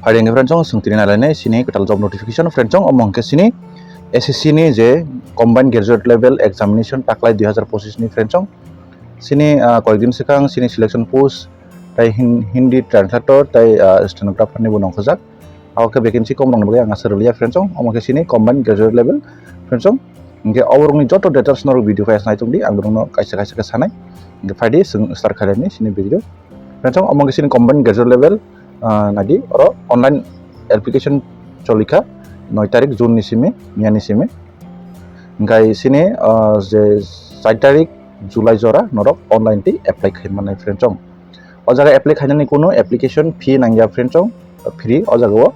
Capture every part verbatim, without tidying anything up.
Phaidi hwnkhe friends, chwng tini nailainai chini kwtal job notification friends, omo hwnkhe chini S S C ni je combined graduate level examination taklai dui hazar pochis ni friends, chini, ah, koyekdin swkang chini selection post tai Hin-, Hindi translator tai, ah, stenographer ni bo nongkhorjak. Abo khe vacancy kom rokni bagwi ang aswk rwliya friends, omo khe chini combined graduate level friends. Hwnkhe oborokni joto details norok video bai nai tongdi, ang norokno kaisa kaisa khe sanai. Hwnkhe phaidi chwng start khailai chini video. Friends, omo khe chini combined graduate level, ah, naidi oro online application cholikha noi tarik June ni simi, miya ni simi. Hwnkhe chini, ah, je char tarik July jora norok online twi apply khai mannai friends. O jaga apply khainani kunu application fee nangya friends, free o jaga o,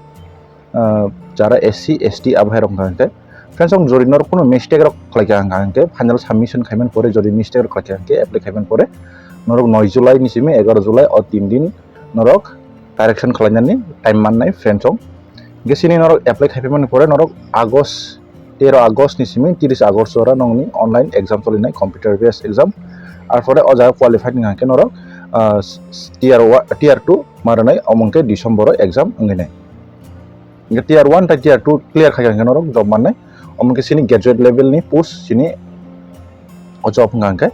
ah, jara S C, S T abo hai rok hwnkha hwnkhe. Friends, jodi norok kunu mistake rok khlaikha hwnkha hwnkhe, final submission khaimani pore jodi mistake rok khlaikha hwnkhe, apply khaimani pore norok noi July ni simi egaroh July o tin din norok correction khlainani time mannai friends. Hwnkhe chini norok apply khaipaimani pore norok August, tero August ni simi tiris August jora nongni online exam cholinai, computer based exam. Arpore o jaga qualified wngkha hwnkhe norok, ah, s-, s-, tier one, tier two ma rwnai, omo hwnkhe December o exam wngwi nai. Hwnkhe tier one tai tier two clear khai hwnkhe norok job mannai, omo hwnkhe chini graduate level ni post chini o job wngkha hwnkhe.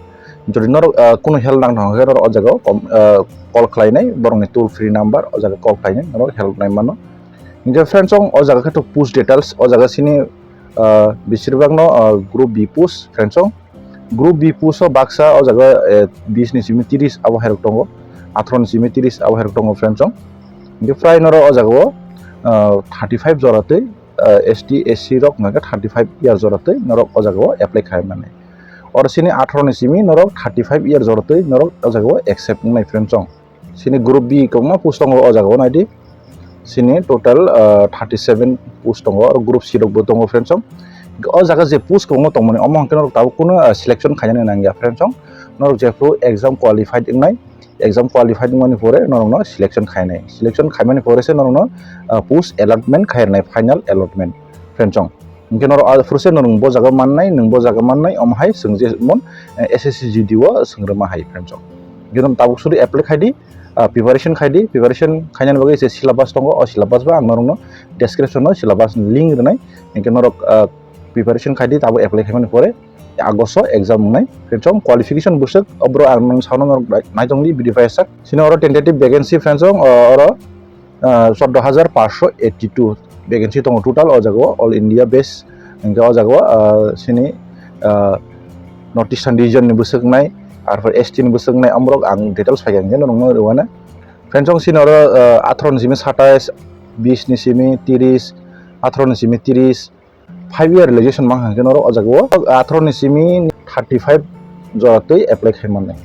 Jodi norok, ah, kunu help nang thang hwnkhe norok o jaga o kom-, ah, call khlainai, borokni toll free number o jaga call khlainai norok help nai mano. Hwnkhe friends, o jaga khe to post details o jaga chini, ah, besirbagno, ah, group B post friends. Group B post o baksa o jaga, eh, bis ni simi tiris abo hai rok tongo, atharo ni simi tiris abo hai rok tongo friends. Hwnkhe prai norok o jaga o, ah, thirty five jora twi, ah, S T, S C rok hwnkhe thirty five year jora twi norok o jaga o apply khai mani. Oro chini atharo ni simi norok thirty five year jora twi norok o jaga o accept wngnai friends. Chini group B kwbangma post tongo o jaga o naidi. Chini total, ah, thirty seven post tongo, oro group C rok bo tongo friends. O jaga je post kwbangma tongmani omo hwnkhe norok tabuk kunu, ah, selection khainani nangya friends. Norok jephru exam qualified wngnai, exam qualified wngmani pore norokno selection khainai. Selection khaimani pore se norokno, ah, post allotment khairnai, final allotment friends. Hwnkhe norok aphuru se nwng bo jaga mannai, nwng bo jaga mannai, omo hai chwng je mon, eh, S S C G D o swng rwma hai friends. Hwnkhe norok tabuk suri apply khaidi, ah, preparation khaidi, preparation khainani bagwi se syllabus tongo, o syllabus bo ang norokno description o syllabus ni link rwnai. Hwnkhe norok, ah, preparation khaidi, tabuk apply khaimani pore August o exam wngnai. Friends, qualification bwswk, o bro ang nang sauna norok nai tongdi video bai sak. Chini oro tentative vacancy friends, o oro ah, chordo hajar paanch sho eighty two vacancy tongo total o jaga o, all India base. Hwnkhe o jaga o, ah, chini, ah, North Eastern region ni bwswk wngnai, arpor S T ni bwswk wngnai, amorok ang details phai kha hwnkhe norokno rwmani. Friends, chini oro, ah, atharo ni simi satais, bis ni simi tiris, atharo ni simi tiris, five year relaxation mang hwnkhe norok o jaga o atharo ni simi thirty five jora twi apply khai mannai.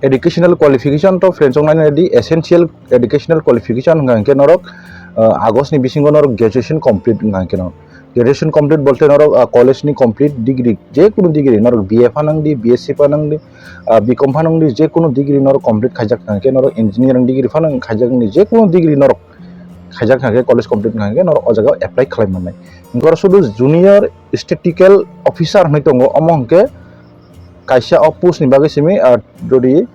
Educational qualification to friends, chwng naina di essential educational qualification hwnkha hwnkhe norok, ah, August ni bisingo norok graduation complete wngkha hwnkhe no. Graduation complete bolte norok, ah, college ni complete degree, je kunu degree norok B A phanang di, B S C phanang di, ah, B Com phanang di, je kunu degree norok complete khaijak hwnkha hwnkhe norok engineering degree phanang khaijak ni je kunu degree norok khaijak hwnkhe college complete wngkha hwnkhe norok o jaga o apply khlai mannai. Hwnkhe oro sudu junior statistical officer hinwi tongo, omo hwnkhe kaisa o post ni bagwi simi, ah, jodi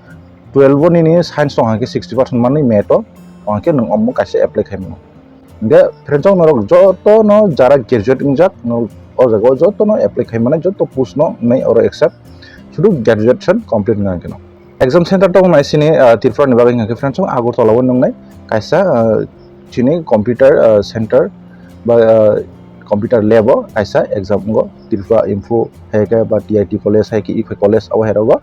twelve o nini science tong hwnkhe sixty percent manwi math o, hwnkhe nwng omo kaisa apply khai mano. Hwnkhe friends, norok joto no jara graduate wngjak, no o jaga o joto no apply khai mano, joto post no wngnai oro accept, sudu graduation complete wngkha hwnkhe no. Exam center tong nai sini, ah, Tripura ni bagwi hwnkha khe friends, Agartala o nungnai kaisa, ah, chini computer, ah, center ba, ah, computer lab o kaisa exam wngo. Tripura Info hai khe ba T I T college hai khe Iphai college abo hai rogo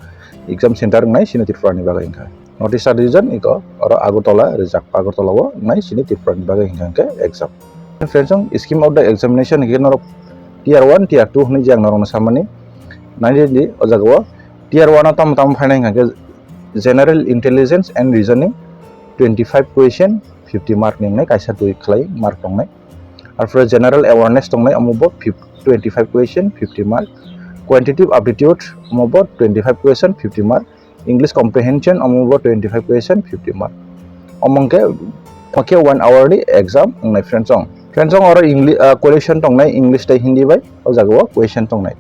exam center wngnai sini Tripura ni bagwi hwnkha. North Eastern region iko oro Agartala rijak, Agartala o wngnai sini Tripura ni bagwi hwnkha khe exam. Friends, ang scheme of the examination hwnkhe norok tier one, tier two hwnwi je ang norokno samani. Naidi di o jaga o tier one o tamo tamo phainai hwnkha khe general intelligence and reasoning twenty five question fifty mark ni wngnai kaisa twi khlai mark tongnai. Arpore general awareness tongnai omo bo fif-, twenty five question fifty mark. Quantitative aptitude omo bo twenty five question fifty mark. English comprehension omo bo twenty five question fifty mark. Omo hwnkhe, hwnkhe one hour ni exam wngnai friends, chwng. Friends, chwng oro English, ah, question tongnai English tei Hindi bai, o jaga o question tongnai.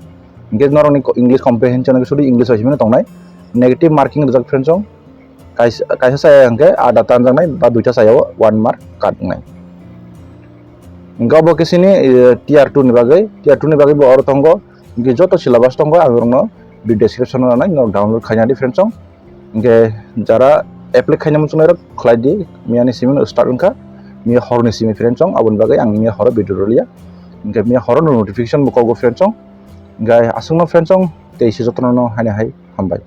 Hwnkhe norokni co-, English comprehension hwnkhe sudu English bai simi tongnai. Negative marking rijak friends, chwng. Kaisa, kaisa chaya hwnkhe ada tanjaknai ba duita chaya o one mark cut wngnai. Hingke obo khe chini, eh, tier two ni bagwi, tier two ni bagwi bo oro tongo. Hingke joto syllabus tongo, ang norokno video description o nanai, norok download khaina di friends song. Hingke jara apply khaina muchungnai rok khlai di, miya ni simi no start wngkha, miya hor ni simi friends song, aboni bagwi ang miya horo video rwliya. Hingke miya horo no notification bo kogo friends song. Hingke aswkno friends song, tei se jotono no haino hai hambai.